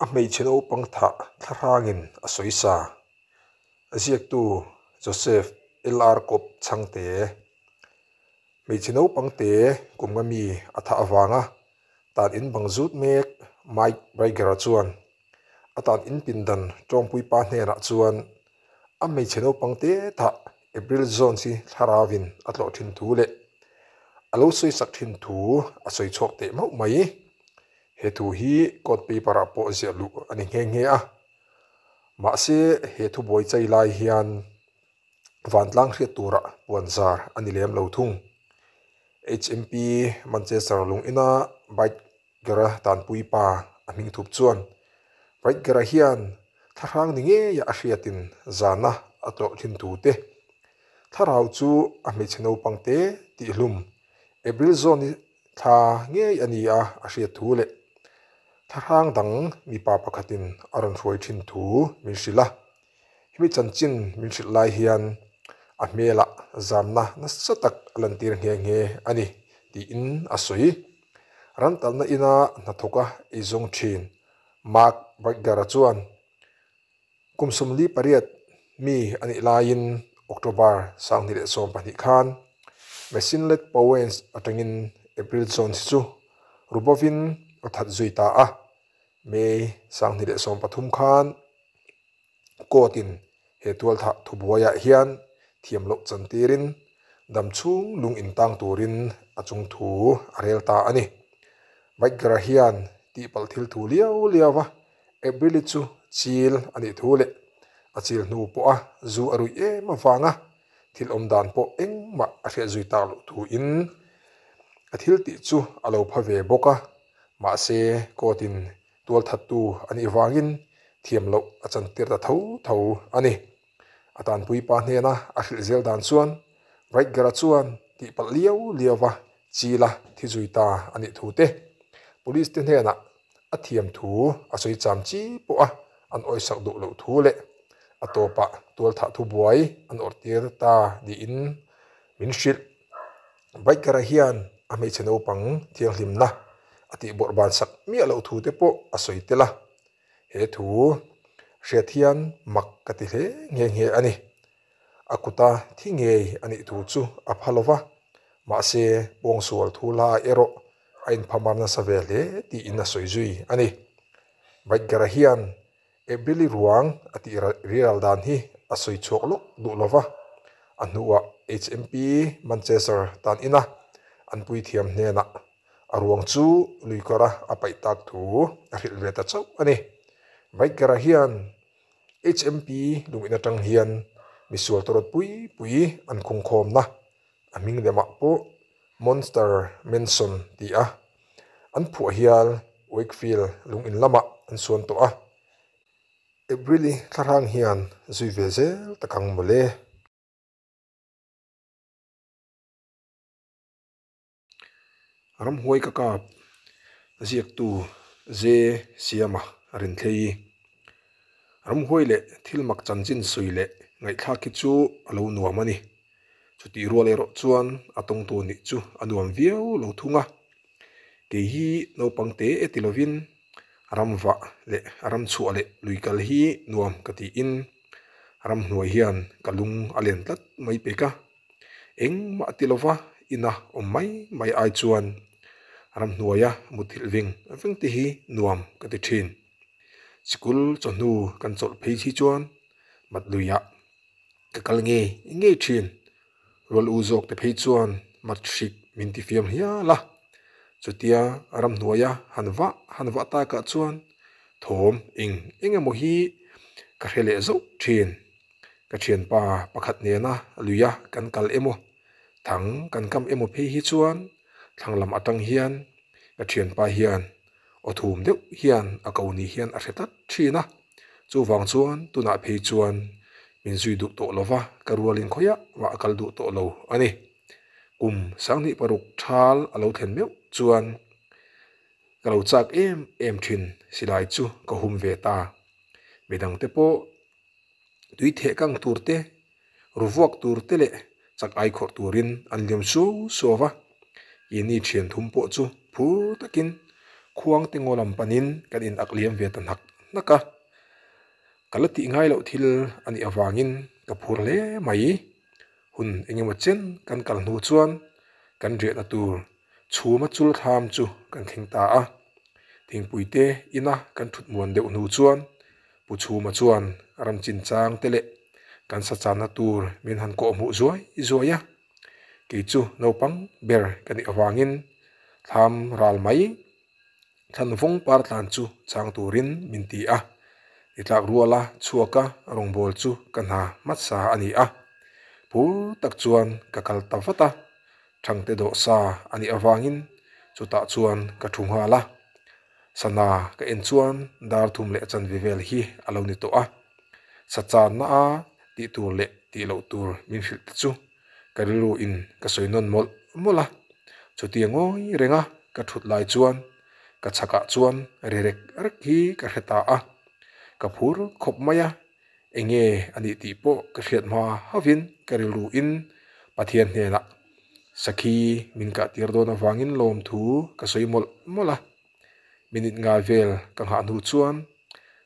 A hmeichhe naupang thah thlahrangin a sawi sa. A ziaktu Joseph LR Kawp Chhangte. Hmeichhe naupang te kum nga mi a thah avanga tan in bang zut mek Mike Brigger-a chuan a tan in pindan tawngpui pa hnenah chuan a hmeichhe naupang te thah April Jones hi thlaravin a tlawh thin thu leh a lo sawisak thin thu a sawi chhuak teh mauh mai. He thu hi court paper ah pawh ziah luh a ni nghe nghe a, mahse he thubuai chei lai hian vantlang hriat turah puan zar a ni lem lo thung. HMP Manchester lung ina Bike Gera tanpui pa a hming thup chuan Bike Gera hian thlahrang ni ngeia a hriatin zana a tlawh thin thu te, thlarau chu a hmeichhe naupang te tihhlum April Zone-i Thla ngei a ni a, a hriat thu leh thlahrang dang mipa pakhatin a rawn hruai thin thu min hrilh a. Hemi chanchin min hrilh lai hian a hmelah zamna nasa tak a lantir nghe nghe a ni tiin a sawi. Ran talna ina hnathawka eizawng thin Mark Breitger-a chuan Kum 48 mi a nih laiin October 2012 khan Machine-led Powens atangin April Jones chu Rubovin a that zui ta a, May 2013 khan court-in he tualthah thubuaiah hian thiam loh chantirin dam chhung lung intang turin a chung thu a rel ta a ni. Bike-ger-a hian tihpalh thil thu liau liau a April-i chu chil a nih thu leh a chil hnu pawha zu a ruih em avanga thil awm dan pawh engmah a hriat zui tak loh thuin a thil tih chu a lo pha ve bawk a, mahse court-in tualthattu a nih vangin thiam loh a chantir ta tho tho a ni. A tanpui pa hnena a hrilh zel dan chuan Brightger-a chuan tihpalh liau liau va chila thi zui ta a nih thu te, police te hnenah a thiam thu a sawi cham chi pawh a an awisak duh loh thu leh a tawpah tualthah thubuai an awrhtir ta niin min hrilh. Biker-a hian a hmeichhe naupang thianghlimna a tihbawrh ban sak miah loh thu te pawh a sawi tel a, he thu hriat hian mak ka ti hle nghe nghe a ni. A kuta thi ngei a nih thu chu a pha lo va, mahse pawngsual thu hla erawh a inphamar nasa ve hle tiin a sawi zui a ni. Baitgara hian April-i ruang a tih riral dan hi a sawi chhuak lawk duh lo va, a hnuah HMP Manchester tan ina an puithiam hnenah a ruang chu luikawra a paih tak thu a hrilh ve ta chauh a ni. Baitgara hian HMP lungin atang hian misual tawrawt pui pui an khungkhawmna A hming lemah pawh Monster Mansion ti a an phuah hial Wakefield lung in lamah an suan tawh a. April-i thlahrang hian zui ve zel tak ang mawle. Ramhuai ka kap ziaktu Ze Siama a rin thlei. Ramhuai leh thil mak chanchin sawi leh ngaihthlak hi chu a lo nuam a ni. Chutih rual erawh chuan a tawngtu nih chu a nuam viau lo thung a. Kei hi naupang te e ti lovin ramvah leh ramchhuah leh lui kal hi nuam ka tiin ramhnuai hian ka lung a len tlat mai pek a. Engmah ti lova ina awm mai mai ai chuan ramhnuaia muthilh veng veng te hi nuam ka ti thin. Sikul chawhnu kan chawlh phei hi chuan mat luiah ka kal ngei ngei thin. Rual u zawk te phei chuan mat hrik min ti fiam hial a. Chutia ramhnuaia han vah han vah takah chuan thawm eng eng emaw hi ka hre leh zauh thin. Ka thianpa pakhat nena luia kan kal emaw, thang kan kam emaw phei hi chuan thlang lam atang hian ka thianpa hian aw thum deuh hian a ko ni hian a hre tlat thin a. Chuvang chuan tunah phei chuan min zui duh tawh lova ka rualin khawiah mah a kal duh tawh lo a ni. Kum 26 thal a lo thlen meuh chuan ka lo chak em em thin silai chu ka hum ve ta. Midangte pawh Tui theh kang tur te, ruvuak tur te leh chak ai khawrh turin an liam suau suau va. Keini thian thum pawh chu phur takin Khuangte ngaw lam panin kan in ak liam ve ta hnak hnak a. Ka la tih ngai loh thil a nih avangin ka phur hle mai. Hun engemaw chen kan kal hnu chuan kan riahna tur chhuma chul thlam chu kan thleng ta a. Thingpuite ina kan thut muan deuh hnu chuan Pu Chhuma chuan ram chinchang te leh kan sa channa tur min han kawh hmuh zuai zuai a. Kei chu naupang ber ka nih avangin thlam ral mai thlanvawng par tlan chu chang turin min ti a. Ni tlak ruala chhuaka rawngbâwl chu ka hna hmasa a ni a. Phur tak chuan ka kal ta vat a, Thangte dawhsa a nih avangin chutah chuan ka thu nghal a. Sana ka en chuan dar thum leh chanve vel hi a lo ni tawh a. Sa channa a tih tur leh tih loh tur min hrilh te chu ka rilru in ka sawi nawn mawlh mawlh a. Chutia ngawi renga ka thut lai chuan ka chhakah chuan ri rek rek hi ka hre ta a. Ka phur khawp mai a, enge a nih tih pawh ka hriat hma hauhin ka rilru in Pathian hnenah sakhi min kah tir dawn avangin lawmthu ka sawi mawlh mawlh a. Minute ngai vel ka nghah hnu chuan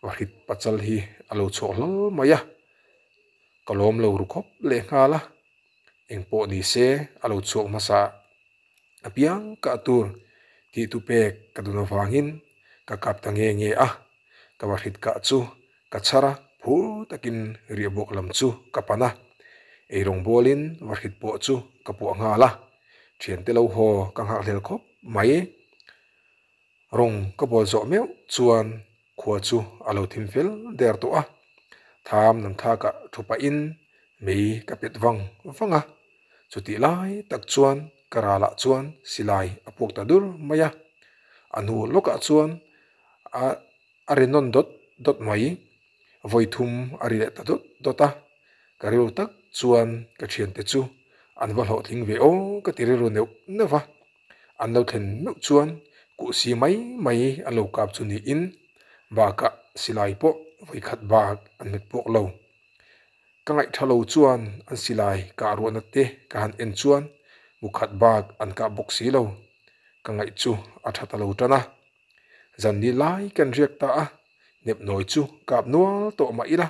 vahrit pachal hi a lo chhuak hlawl mai a, ka lawm lo ru khawp leh nghal a, engpawh ni se a lo chhuak hmasa apiang kah tur tih tu pek ka dun avangin ka kap ta nge nge a, ka vahrit kah chu ka chhar a, phur takin riahbuak lam chu ka pan a, eirawng bawlin vahrit pawh chu ka puah nghal a, thiante lo haw ka nghakhlel khawp mai. Rawng ka bawl zawh meuh chuan khua chu a lo thim fel der tawh a, tham nam thlakah thu pahin mei ka pet vang vang a, chutih lai tak chuan ka ralah chuan silai a puak ta dur mai a, a hnu lawkah chuan a a ri nawn dawt dawt mai, vawi thum a ri leh ta dawt dawt a, ka rilru tak chuan ka thiante chu an va hlawhtling ve aw ka ti rilru neuh neuh va. An lo thlen meuh chuan kuhsi mai mai an lo kap chu niin bakah silai pawh vawikhat bak an hmet pawk lo. Ka ngaihtha lo chuan an silai kah ruahna te ka han en chuan mukhat bak an kah bawk si lo. Ka ngaih chu a tha ta lo tan a. Zan ni lai kan riak ta a, nepnawi chu kap nual tawh mah ila.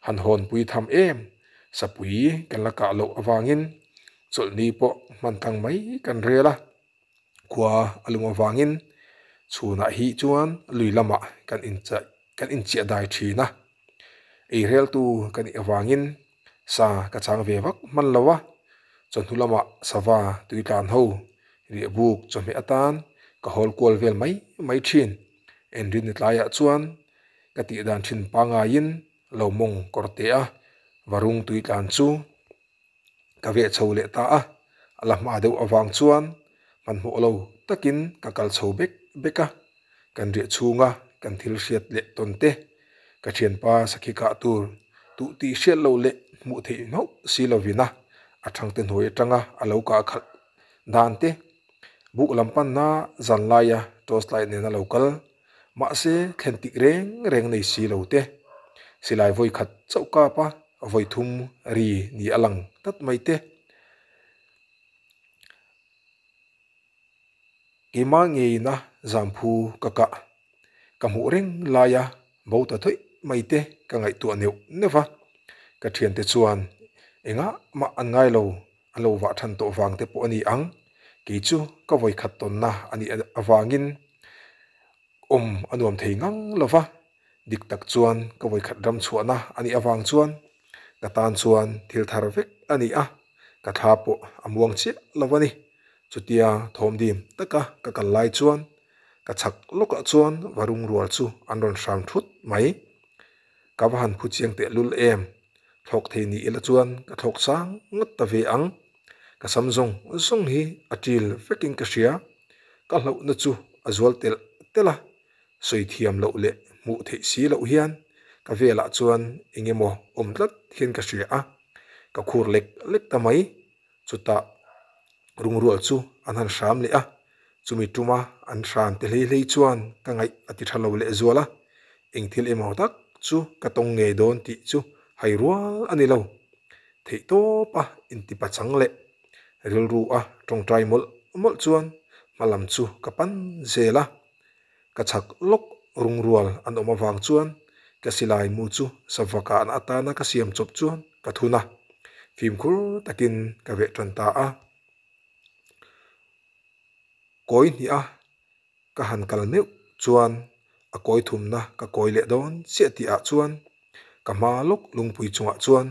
Han hawnpui tham em? Sapui kan la kah loh avangin chawlhni pawh hman tang mai kan rel a, khua a lum avangin chhunah hi chuan lui lamah kan inchaih kan inchiah dai thin a, ei reltu ka nih avangin sa ka chang ve vak hman lo a, chawhnu lamah sava tui tlan ho riahbuk chawhmeh atan ka hawl kual vel mai mai thin. Enrin tlaiah chuan Ka tih dan thin pangaiin lo mawng kawr teh a, varung tui tlan chu ka veh chho leh ta a, a la hma deuh avang chuan hmanhmawh lo takin ka kal chho bek bek a, kan riah chhunga kan thil hriat leh tawn te, ka thianpa sakhi kah tur tuh tih hriat loh leh hmuh theih hmauh si lovin a, a thangte hnuai atanga a lo kah khalh dan te, buk lam panna zan laia torch light nena lo kal Mahse, thlen tik reng reng nei si lo te. Silai vawi khat chauh kap a, vawi thum ri ni a lang tlat mai te. Keimah ngeina zamphu ka kah ka hmuh reng laia bo ta thawih mai te ka ngaihtuah neuh neuh va. Ka thiante chuan engah mah an ngai lo, an lo vah than tawh vang te pawh a ni ang. Kei chu ka vawi khat tawnna a nih avangin awm a nuam thei ngang lo va, dik tak chuan ka vawi khat ram chhuahna a nih avang chuan ka tan chuan thil thar vek a ni a, ka thla pawh a muang chiah lo a ni. Chutia thawmdim taka ka kal lai chuan ka chhak lawkah chuan varung rual chu an rawn hram thut mai. Ka va han phu chiang tehlul em? Thlawk thei ni ila chuan ka thlawk sang ngawt ta ve ang. Ka sam zawng zawng hi a ṭil vekin ka hria. Ka hlauhna chu a zual telh telh a, sawi thiam loh leh hmuh theih si loh hian ka velah chuan eng emaw awm tlat hian ka hria a, ka khur lek lek ta mai. Chutah rungrual chu an han hram leh a, chumi tuma an hram te hlei hlei chuan ka ngaih a ti tha lo leh zual a, eng thil emaw tak chu ka tawng ngei dawn tih chu hai rual a ni lo. Theih tawpa intipa chang leh rilru a tawngtai mawlh mawlh chuan hma lam chu ka pan zel a. Ka chhak lawk rungrual an awm avang chuan ka silai mu chu sava kahna atana ka siam chawp chuan ka thun a, fimkhur takin ka veh tan ta a. Kawi hnih a ka han kal meuh chuan a kawi thumna ka kawi leh dawn chiah tih ah chuan ka hma lawk lungpui chungah chuan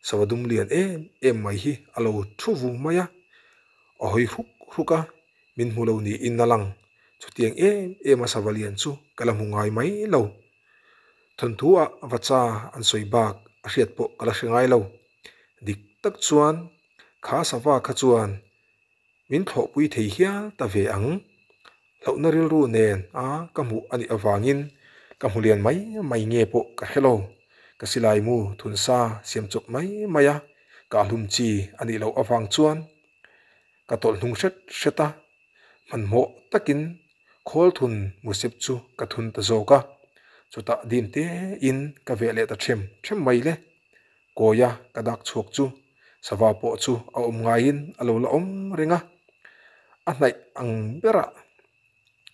sava dum lian em em mai hi a lo thu vung mai a, a hawi hruk hruk a, min hmu lo niin a lang. Chutiang em em a sava lian chu ka la hmu ngai mai lo. Thawnthu ah vacha an sawi bak a hriat pawh ka la hre ngai lo. Dik tak chuan kha sava kha chuan Min thlawhpui thei hial ta ve ang. Hlauhna rilru nen a ka hmuh a nih avangin ka hmu lian mai mai nge pawh ka hre lo. Ka silai mu thunsa siam chawp mai mai a, kahhlum chi a nih loh avang chuan ka tawlh hnung hret hret a, hmanhmawh takin khawl thun musep chu ka thun ta zawk a, chutah dim tein ka veh leh ta them them mai le. Kawia ka dak chhuak chu sava pawh chu a awm ngaiin a lo la awm reng a, a hnaih ang berah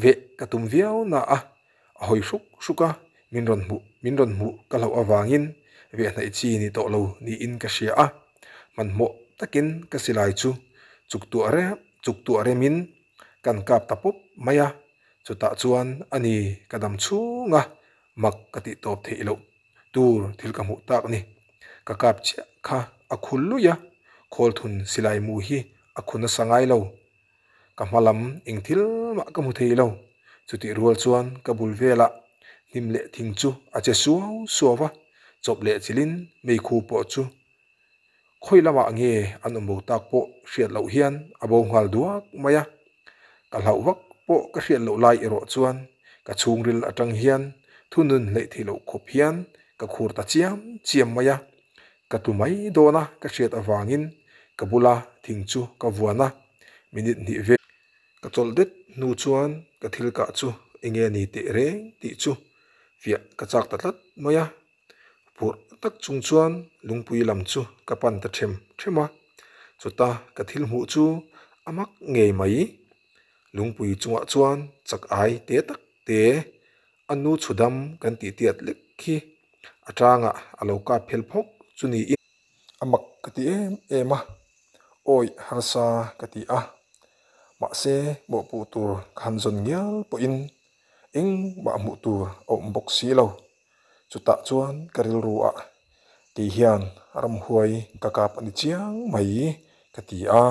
veh ka tum viau na a, a hawi hruk hruk a, min rawn hmuh min rawn hmuh ka hlauh avangin veh hnaih chi ni tawh lo niin ka hria a, hmanhmawh takin ka silai chu chuk tuah rem chuk tuah remin kan kap ta pawp mai a, chutah chuan a ni ka dam chhung a, mak ka tih tawp theih loh. Tur thil ka hmuh tak ni. Ka kap chiah kha a khul luih a, Khawlthun silai mu hi a khu nasa ngai lo. Ka hma lam eng thil mah ka hmu thei lo. Chutih rual chuan ka bul velah hnim leh thing chu a che suau suau va, chawp leh chilhin meikhu pawh chu Khawi lamah nge an awm bo tak pawh hriat loh hian a bo nghal duak mai a, ka hlauh vak pawh ka hriat loh lai erawh chuan ka chhungril atang hian thunun hleih theih loh khawp hian ka khur ta chiam chiam mai a, ka tlu mai dawn a ka hriat avangin ka bula thing chu ka vuan a, minute hnih vel ka chawlh det hnu chuan ka thil kah chu enge ni teh reng tih chu fiah ka chak ta tlat mai a. Phurh tak chung chuan lungpui lam chu ka pan ta them them a, chuta ka thil hmuh chu a mak ngei mai. Lungpui chungah chuan chak ai te tak te a nu chhudam kan tih tiat lek khi a tangah a lo kap phel phawk chu niin a mak ka ti em em a, awi harsa ka ti a, mahse mawhpuh tur ka han zawn ngial pawhin engmah hmuh tur a awm bawk si lo. Chutah chuan ka rilru ah kei hian ramhuai ka kap a ni chiang mai ka ti a.